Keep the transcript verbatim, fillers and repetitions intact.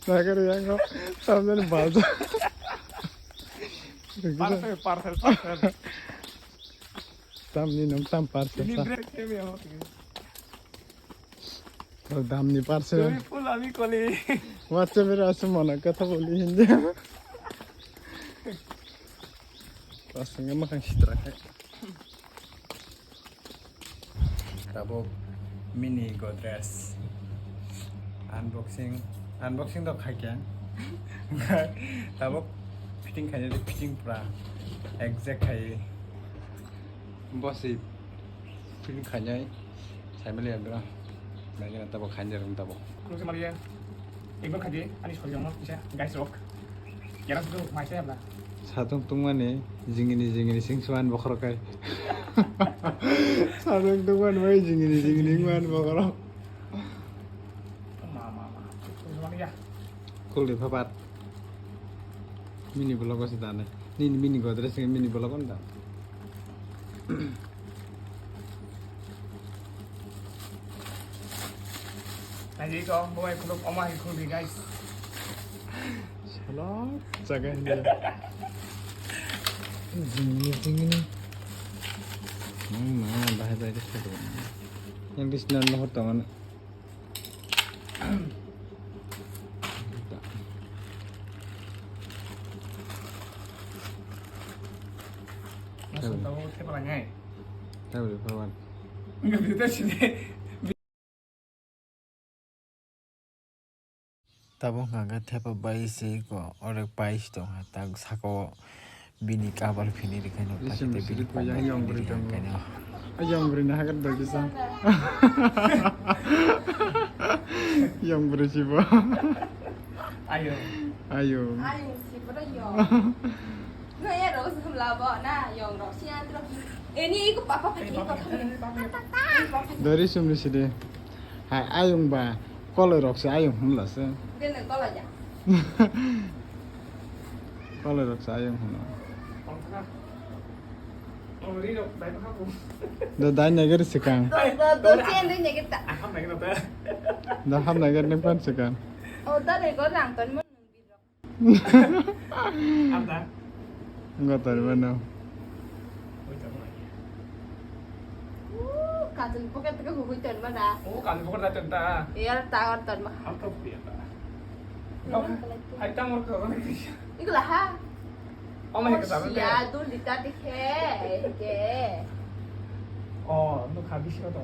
Nagari yang kok. Tamjani balja. Parcel, parcel, parcel. Tamni nung tam parcel. Ini sa. Dress ke me ho. Tok damni parcel. Tumi full ami koli. WhatsApp era asum mana kotha boli hindi. Asung ma khang sitra khai. Tabuk mini Godrej unboxing, unboxing to khai khe. Tabuk fitting khainai, fitting pura exact khai. Bosi fitting khainai, saimali abra. Nagina tabuk khainai rung tabuk. Ignore khaidi, ani sori jongno kisa, guys rok. Kera sudu mai se abla. Satung tungmani jingini jingini sing suan bokhorok kai. Satung tungmani bai jingini jingini man bokhorok. Ma, ma, ma. Ignore ya. Kuli phapat. Mini vlog o se dane. Nini mini Godrej se mini vlog on da. Naidi ko, bo bai khuluk, oma hai khuluk di, guys. Salo, jaga hindi. Jingni, jingni. Mang ma, bahai bahai de sado. Yang di sini anda hotangan. Masuk tahu, saya pernah ngai. Tahu di kawan. Enggak, betul sih. Tabuk hwnkha khe thepa bai se ko orek pais tongkha tak saka o bini kabal phini rikhaino Isim pakhete siri bini ko yang kokbai yang phini bwrwi tongo. Rikhaino. Yang bwrwi no hagar dagi sa. Yang bwrwi sibo. Ayo. Ayo. Ayo, sibo da yo. No ya ro sum la bo na yong ro sia tro. Eni ko papa pati ko. Dari sum ni sidi. Hai ayung ba koloi rok se ayung hwnla se. Bini koloi ya. Koloi rok se ayung hwno. Da dai nai gari sikang. Do do do chen dai nai gari ta. Da ham nai gari nang pan sikang. O da re go rang ton mo. Anda. Enggak tahu mana. Kajol pocket ke hui ton mana. Oh, kajol pocket da ton ta. Iya, tangan ton mah. Apa ya ta? Hai tang mor ko. Igla ha. Oma hai kata. Ya dul dita dikhe. Ke. Oh, nu khabis ko to.